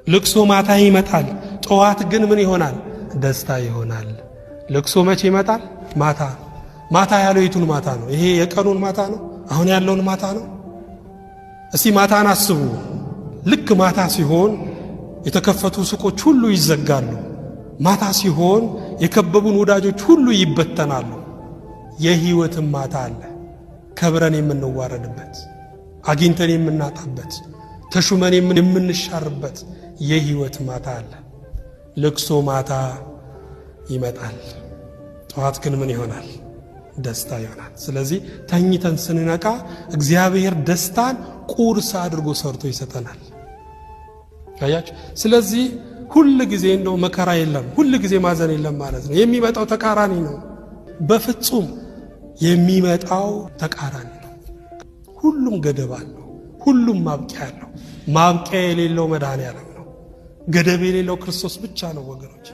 ልቅሶ ማታ ይመጣል፣ ጠዋት ግን ምን ይሆናል? ደስታ ይሆናል። ልቅሶ መቼ ይመጣል? ማታ። ማታ ያለው የቱን ማታ ነው? ይሄ የቀኑን ማታ ነው? አሁን ያለውን ማታ ነው? እስቲ ማታን አስቡ። ልክ ማታ ሲሆን የተከፈቱ ሱቆች ሁሉ ይዘጋሉ። ማታ ሲሆን የከበቡን ወዳጆች ሁሉ ይበተናሉ። የህይወትም ማታ አለ። ከብረን የምንዋረድበት፣ አግኝተን የምናጣበት፣ ተሹመን የምንሻርበት የህይወት ማታ አለ። ልቅሶ ማታ ይመጣል። ጠዋት ግን ምን ይሆናል? ደስታ ይሆናል። ስለዚህ ተኝተን ስንነቃ እግዚአብሔር ደስታን ቁርስ አድርጎ ሰርቶ ይሰጠናል። አያችሁ። ስለዚህ ሁል ጊዜ እንደው መከራ የለም፣ ሁል ጊዜ ማዘን የለም ማለት ነው። የሚመጣው ተቃራኒ ነው። በፍጹም የሚመጣው ተቃራኒ ነው። ሁሉም ገደብ አለው። ሁሉም ማብቂያ አለው። ማብቂያ የሌለው መድኃኔዓለም ነው። ገደብ የሌለው ክርስቶስ ብቻ ነው ወገኖች።